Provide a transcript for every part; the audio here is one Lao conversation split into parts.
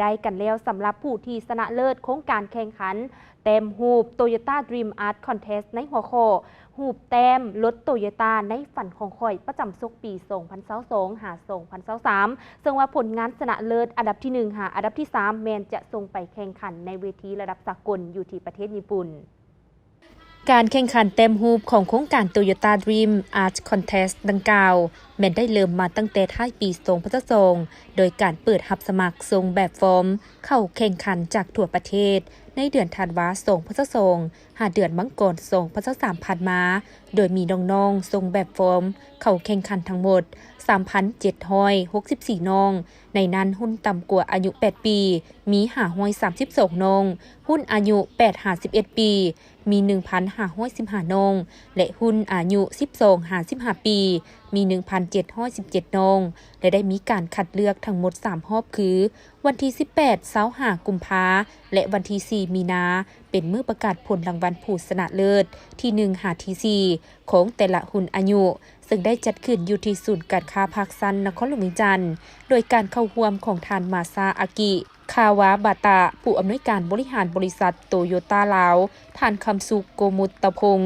ໄດ້ກັນແລ້ວສຳລັບຜູ້ທີ່ຊະນະເລີດໂຄງການແຂ່ງຂັນແຕ້ມຮູບ Toyota Dream Art Contest ໃນຫົວຂໍ້ ຮູບແຕ້ມລົດໂຕໂຍຕ້າໃນຝັນຂອງຂ້ອຍ ປະຈຳສົກປີສອງພັນຊາວສອງ ຫາ ສອງພັນຊາວສາມ ເຊິ່ງວ່າຜົນງານຊະນະເລີດອັນດັບທີໜຶ່ງ ຫາ ອັນດັບທີສາມ ແມ່ນຈະສົ່ງໄປແຂ່ງຂັນໃນເວທີລະດັບສາກົນຢູ່ທີ່ປະເທດຍີ່ປຸ່ນ. ການແຂ່ງຂັນແຕ້ມຮູບຂອງໂຄງການ Toyota Dream Art Contest ດັ່ງກ່າວ ແມ່ນໄດ້ເລີ່ມມາຕັ້ງແຕ່ທ້າຍປີສອງພັນຊາວສອງ ໂດຍການເປີດຮັບສະໝັກສົ່ງແບບຟອມເຂົ້າແຂ່ງຂັນຈາກທົ່ວປະເທດ ໃນເດືອນທັນວາ ສອງພັນຊາວສອງ ຫາເດືອນມັງກອນ ສອງພັນຊາວສາມ ຜ່ານມາ, ໂດຍມີນ້ອງໆສົ່ງແບບຟອມເຂົ້າແຂ່ງຂັນທັງໝົດ ສາມພັນເຈັດຮ້ອຍຫົກສິບສີ່ ນ້ອງ, ໃນນັ້ນຮຸ່ນຕ່ຳກວ່າອາຍຸ ແປດ ປີ ມີ ຫ້າຮ້ອຍສາມສິບສອງ ນ້ອງ, ຮຸ່ນອາຍຸ ແປດ ຫາ ສິບເອັດ ປີ ມີ ໜຶ່ງພັນຫ້າຮ້ອຍສິບຫ້າ ນ້ອງ ແລະ ຮຸ່ນອາຍຸ ສິບສອງ ຫາ ສິບຫ້າ ປີ ມີ ໜຶ່ງພັນເຈັດຮ້ອຍສິບເຈັດ ນ້ອງ ແລະ ໄດ້ມີການຄັດເລືອກທັງໝົດ ສາມ ຮອບ ຄື ວັນທີ ສິບແປດ ຊາວຫ້າ ກຸມພາ ແລະ ວັນທີ ສີ່ ມີນາ ເປັນມື້ປະກາດຜົນລາງວັນຜູ້ຊະນະເລີດທີ ໜຶ່ງ ຫາ ທີ ສີ່ ຂອງແຕ່ລະຮຸ່ນອາຍຸ, ເຊິ່ງໄດ້ຈັດຂຶ້ນຢູ່ທີ່ສູນການຄ້າພາກຊັນນະຄອນຫຼວງວຽງຈັນ ໂດຍການເຂົ້າຮ່ວມຂອງທ່ານ ມາຊາອາກິ ຄາວາບາຕະ ຜູ້ອຳນວຍການບໍລິຫານບໍລິສັດໂຕໂຍຕ້າລາວ, ທ່ານ ຄຳສຸກ ໂກມຸດຕະພົງ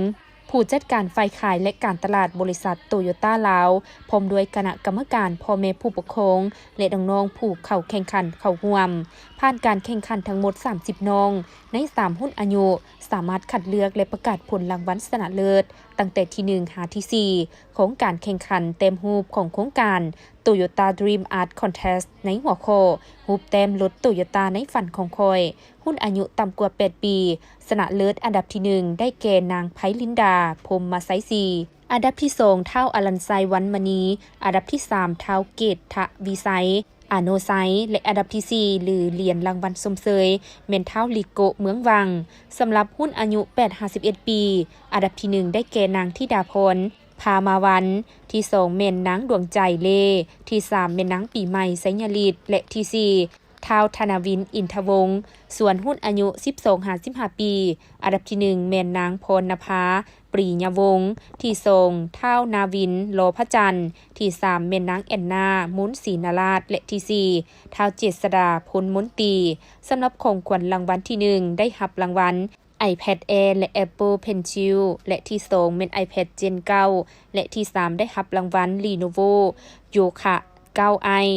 ຜູ້ຈັດການຝ່າຍຂາຍ ແລະ ການຕະຫຼາດບໍລິສັດໂຕໂຍຕ້າລາວ, ພ້ອມດ້ວຍຄະນະກຳມະການ, ພໍ່ແມ່ຜູ້ປົກຄອງ ແລະ ນ້ອງໆຜູ້ເຂົ້າແຂ່ງຂັນເຂົ້າຮ່ວມ. ຜ່ານການແຂ່ງຂັນທັງໝົດ ສາມສິບ ນ້ອງ ໃນ ສາມ ຮຸ່ນອາຍຸ ສາມາດຄັດເລືອກ ແລະ ປະກາດຜົນລາງວັນຊະນະເລີດ ຕັ້ງແຕ່ທີ ໜຶ່ງ ຫາ ທີ ສີ່ ຂອງການແຂ່ງຂັນແຕ້ມຮູບຂອງໂຄງການ Toyota Dream Art Contest ໃນຫົວຂໍ້ ຮູບແຕ້ມລົດໂຕໂຍຕ້າໃນຝັນຂອງຂ້ອຍ, ຮຸ່ນອາຍຸຕ່ຳກວ່າ ແປດ ປີ. ຊະນະເລີດອັນດັບທີ ໜຶ່ງ ໄດ້ແກ່ ນາງ ໄພລິນດາ ພົມມະໄຊສີ, ອັນດັບທີ ສອງ ທ້າວ ອະລັນໄຊ ວັນມະນີ, ອັນດັບທີ ສາມ ທ້າວ ເກດທະວິໄຊ ອາໂນໄຊ ແລະ ອັນດັບທີ ສີ່ ຫຼື ຫຼຽນລາງວັນຊົມເຊີຍ ແມ່ນ ທ້າວ ລິໂກະ ເມືອງວັງ. ສຳລັບຮຸ່ນອາຍຸ ແປດ ຫາ ສິບເອັດ ປີ, ອັນດັບທີ ໜຶ່ງ ໄດ້ແກ່ ນາງ ທິດາພອນ ພາມາວັນ, ທີ ສອງ ແມ່ນ ນາງ ດວງໃຈ ເລ, ທີ ສາມ ແມ່ນ ນາງ ປີໃໝ່ ໄຊຍະລິດ ແລະ ທີ ສີ່ ທ້າວ ທະນາວິນ ອິນທະວົງ. ສ່ວນຮຸ່ນອາຍຸ ສິບສອງ ຫາ ສິບຫ້າ ປີ, ອັນດັບທີ ໜຶ່ງ ແມ່ນ ນາງ ພອນນະພາ ປຣີຍະວົງ, ທີ ສອງ ທ້າວ ນາວິນ ລໍພະຈັນ, ທີ ສາມ ແມ່ນ ນາງ ແອນນາ ມຸນສີນາລາດ ແລະ ທີ ສີ່ ທ້າວ ເຈດສະດາ ພົນມົນຕີ. ສຳລັບຂອງຂວັນລາງວັນທີ ໜຶ່ງ ໄດ້ຮັບລາງວັນ iPad Air ແລະ Apple Pencil ແລະ ທີ ສອງ ແມ່ນ iPad Gen ເກົ້າ ແລະ ທີ ສາມ ໄດ້ຮັບລາງວັນ Lenovo Yoga ເກົ້າ i.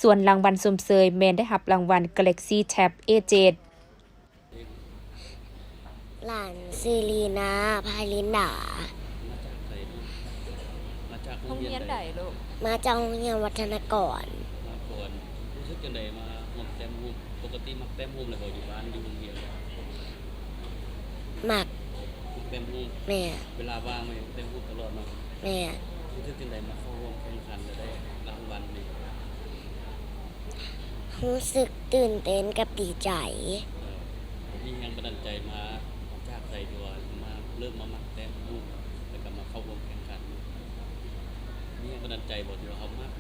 ສ່ວນລາງວັນຊົມເຊີຍແມ່ນໄດ້ຮັບລາງວັນ Galaxy Tab ເອ ເຈັດ. ຫຼານຊື່ລີນາ ພາລິນດາ. ມາຈາກໃສເນາະ? ມາຈາກໂຮງຮຽນໃດລູກ? ມາຈາກໂຮງຮຽນວັດທະນາກອນ. ມາກ່ອນ. ຮູ້ສຶກຈັ່ງໃດມາຮ່ວມແຕ້ມຮູບ? ປົກກະຕິມັກແຕ້ມຮູບແລ້ວບໍ່ ຢູ່ບ້ານ ຢູ່ໂຮງຮຽນ? ມັກ. ມັກແຕ້ມຮູບ? ແມ່ນ. ເວລາວ່າງແມ່ນແຕ້ມຮູບຕະຫຼອດເນາະ? ແມ່ນ. ຮູ້ສຶກຈັ່ງໃດມາເຂົ້າຮ່ວມແຂ່ງຂັນ ແລ້ວໄດ້ລາງວັນນີ້? ຮູ້ສຶກຕື່ນເຕັ້ນກັບດີໃຈ. ເອີ ມີແຮງບັນດານໃຈມາຈາກໃສ ທີ່ວ່າມາ ເລີ່ມມາມັກແຕ້ມຮູບ ແລ້ວກໍມາເຂົ້າຮ່ວມແຂ່ງຂັນ? ມີແຮງບັນດານໃຈບໍ່ ທີ່ວ່າເຮົາມັກ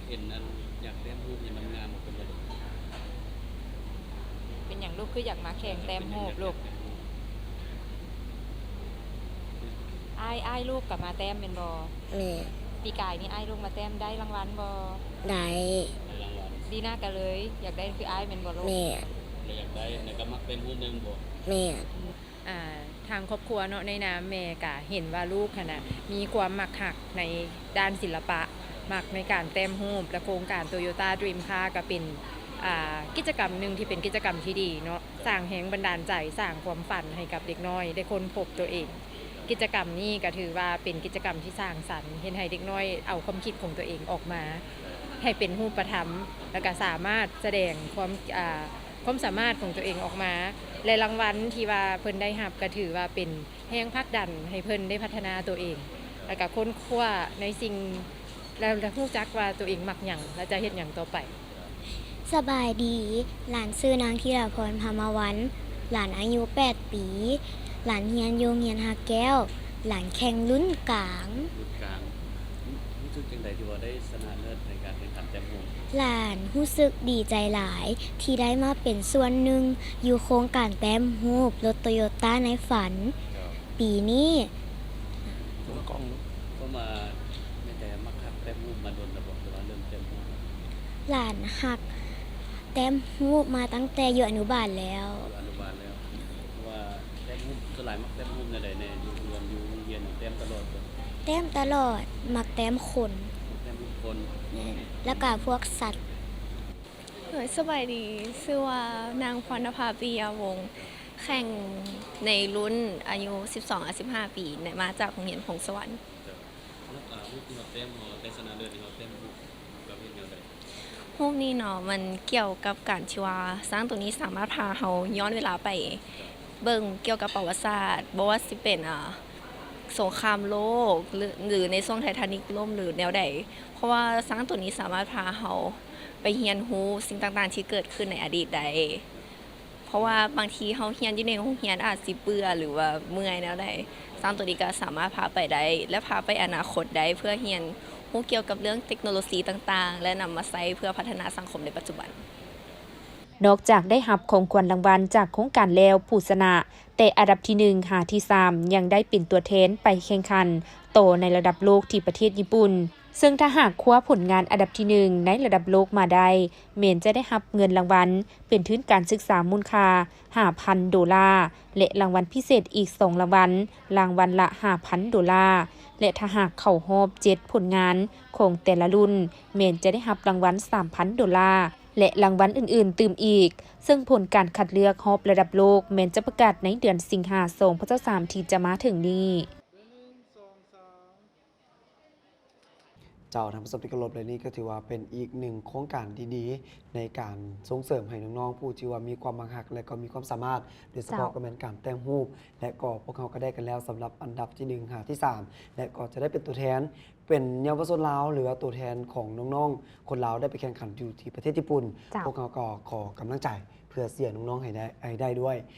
ເຫັນອັນ ຢາກແຕ້ມຮູບໃຫ້ມັນງາມອອກເປັນແບບນີ້? ເປັນຫຍັງລູກຄືຢາກມາແຂ່ງແຕ້ມຮູບລູກ? ເປັນຫຍັງຢາກແຕ້ມຮູບ? ອ້າຍ ອ້າຍລູກກໍມາແຕ້ມແມ່ນບໍ່? ແມ່ນ. ປີກາຍນີ້ອ້າຍລູກມາແຕ້ມໄດ້ລາງວັນບໍ່? ໄດ້. ໄດ້ລາງວັນ. ປີໜ້າກໍເລີຍຢາກໄດ້ຄືອ້າຍແມ່ນບໍ່ລູກ? ແມ່ນ. ກໍຢາກໄດ້ ແລ້ວກໍມັກແຕ້ມຮູບແມ່ນບໍ່? ແມ່ນ. ອ່າ ທາງຄອບຄົວເນາະ ໃນນາມແມ່ກະເຫັນວ່າລູກຫັ້ນນະ ມີຄວາມມັກຮັກໃນດ້ານສິລະປະ, ມັກໃນການແຕ້ມຮູບ ແລະ ໂຄງການ Toyota Dream Car ກະເປັນ ອ່າ ກິດຈະກຳໜຶ່ງທີ່ເປັນກິດຈະກຳທີ່ດີເນາະ, ສ້າງແຮງບັນດານໃຈ, ສ້າງຄວາມຝັນໃຫ້ກັບເດັກນ້ອຍໄດ້ຄົ້ນພົບຕົວເອງ. ກິດຈະກຳນີ້ກະຖືວ່າເປັນກິດຈະກຳທີ່ສ້າງສັນ, ເຮັດໃຫ້ເດັກນ້ອຍເອົາຄວາມຄິດຂອງຕົວເອງອອກມາໃຫ້ເປັນຮູບປະທຳ, ແລ້ວກະສາມາດສະແດງຄວາມ ອ່າ ຄວາມສາມາດຂອງຕົວເອງອອກມາ ແລະ ລາງວັນທີ່ວ່າເພິ່ນໄດ້ຮັບກໍຖືວ່າເປັນແຮງຜັກດັນໃຫ້ເພິ່ນໄດ້ພັດທະນາຕົວເອງ ແລ້ວກໍຄົ້ນຄວ້າໃນສິ່ງ ແລ້ວ ແລ້ວຮູ້ຈັກວ່າຕົວເອງມັກຫຍັງ ແລະ ຈະເຮັດຫຍັງຕໍ່ໄປ. ສະບາຍດີ, ຫຼານຊື່ນາງ ທິດາພອນ ພາມາວັນ, ຫຼານອາຍຸ ແປດ ປີ, ຫຼານຮຽນຢູ່ໂຮງຮຽນຮັກແກ້ວ, ຫຼານແຂ່ງລຸ້ນກາງ. ລຸ້ນກາງ. ຮູ້ສຶກຈັ່ງໃດທີ່ວ່າໄດ້ຊະນະເລີດໃນການແຂ່ງຂັນແຕ້ມຮູບ? ຫຼານຮູ້ສຶກດີໃຈຫຼາຍທີ່ໄດ້ມາເປັນສ່ວນໜຶ່ງຢູ່ໂຄງການແຕ້ມຮູບລົດໂຕໂຍຕ້າໃນຝັນ. ເຈົ້າ. ປີນີ້ ເຂົ້າມາແມ່ນແຕ່ມັກຮັກແຕ້ມຮູບມາດົນແລ້ວບໍ່ ຫຼືວ່າເລີ່ມແຕ້ມຮູບ? ຫຼານຮັກແ ແຕ້ມຮູບມາຕັ້ງແຕ່ຢູ່ອະນຸບານແລ້ວ. ຢູ່ອະນຸບານແລ້ວ. ເພາະວ່າແຕ້ມຮູບ ສ່ວນຫຼາຍມັກແຕ້ມຮູບແນວໃດແດ່? ຢູ່ເຮືອນ ຢູ່ໂຮງຮຽນແຕ້ມຕະຫຼອດບໍ່? ແຕ້ມຕະຫຼອດ, ມັກແຕ້ມຄົນ. ແຕ້ມຮູບຄົນ. ແມ່ນ. ແລ້ວກະພວກສັດ. ໂດຍ ສະບາຍດີ, ຊື່ວ່ານາງພອນນະພາ ປີຍະວົງ, ແຂ່ງໃນລຸ້ນອາຍຸສິບສອງ ຫາ ສິບຫ້າປີ, ມາຈາກໂຮງຮຽນພົງສະຫວັນ. ແລ້ວ ອ່າ ຮູບທີ່ເຮົາແຕ້ມ ເຮົາໄດ້ຊະນະເລີດນີ້ ເຮົາແຕ້ມຮູບປະເພດແນວໃດ? ຮູບນີ້ເນາະ ມັນກ່ຽວກັບການທີ່ວ່າຊ້າງໂຕນີ້ສາມາດພາເຮົາຍ້ອນເວລາໄປເບິ່ງກ່ຽວກັບປະຫວັດສາດ, ບໍ່ວ່າຊິເປັນ ອ່າ ສົງຄາມໂລກ ຫຼື ຫຼື ໃນຊ່ວງໄທທານິກລົ້ມ ຫຼື ແນວໃດ, ເພາະວ່າຊ້າງໂຕນີ້ສາມາດພາເຮົາໄປຮຽນຮູ້ສິ່ງຕ່າງໆທີ່ເກີດຂຶ້ນໃນອະດີດໄດ້. ເພາະວ່າບາງທີເຮົາຮຽນຢູ່ໃນໂຮງຮຽນອາດຊິເບື່ອ ຫຼືວ່າເມື່ອຍແນວໃດ, ຊ້າງໂຕນີ້ກໍສາມາດພາໄປໄດ້ ແລະ ພາໄປອະນາຄົດໄດ້ ເພື່ອຮຽນຮູ້ກ່ຽວກັບເລື່ອງເຕັກໂນໂລຊີຕ່າງໆ ແລະ ນຳມາໃຊ້ເພື່ອພັດທະນາສັງຄົມໃນປັດຈຸບັນ. ນອກຈາກໄດ້ຮັບຂອງຂວັນລາງວັນຈາກໂຄງການແລ້ວ ຜູ້ຊະນະແຕ່ອັນດັບທີໜຶ່ງ ຫາທີສາມ ຍັງໄດ້ເປັນຕົວແທນໄປແຂ່ງຂັນຕໍ່ໃນລະດັບໂລກທີ່ປະເທດຍີ່ປຸ່ນ. ເຊິ່ງຖ້າຫາກຄວ້າຜົນງານອັນດັບທີໜຶ່ງໃນລະດັບໂລກມາໄດ້ ແມ່ນຈະໄດ້ຮັບເງິນລາງວັນເປັນທຶນການສຶກສາມູນຄ່າຫ້າພັນໂດລາ ແລະ ລາງວັນພິເສດອີກສອງລາງວັນ, ລາງວັນລະຫ້າພັນໂດລາ ແລະ ຖ້າຫາກເຂົ້າຮອບເຈັດຜົນງານຂອງແຕ່ລະລຸ້ນ ແມ່ນຈະໄດ້ຮັບລາງວັນສາມພັນໂດລາ ແລະ ລາງວັນອື່ນໆຕື່ມອີກ, ເຊິ່ງຜົນການຄັດເລືອກຮອບລະດັບໂລກແມ່ນຈະປະກາດໃນເດືອນສິງຫາ ສອງພັນຊາວສາມ ທີ່ຈະມາເຖິງນີ້. ເຈົ້າ ທ່ານຜູ້ຊົມທີ່ເຄົາລົບ ແລະ ນີ້ກໍຖືວ່າເປັນອີກໜຶ່ງໂຄງການດີໆ ໃນການສົ່ງເສີມໃຫ້ນ້ອງໆ ຜູ້ທີ່ວ່າມີຄວາມມັກຮັກ ແລະ ກໍມີຄວາມສາມາດ ໂດຍສະເພາະ ເຈົ້າ ກໍແມ່ນການແຕ້ມຮູບ ແລະ ກໍພວກເຮົາກໍໄດ້ກັນແລ້ວສຳລັບອັນດັບທີໜຶ່ງ ຫາທີສາມ ແລະ ກໍຈະໄດ້ເປັນຕົວແທນ ເປັນເຍົາວະຊົນລາວ ຫຼືວ່າຕົວແທນຂອງນ້ອງໆ ຄົນລາວໄດ້ໄປແຂ່ງຂັນຢູ່ທີ່ປະເທດຍີ່ປຸ່ນ. ເຈົ້າ ພວກເຮົາກໍຂໍກຳລັງໃຈເພື່ອເຊຍນ້ອງໆ ໃຫ້ໄດ້ ໃຫ້ໄດ້ດ້ວຍ.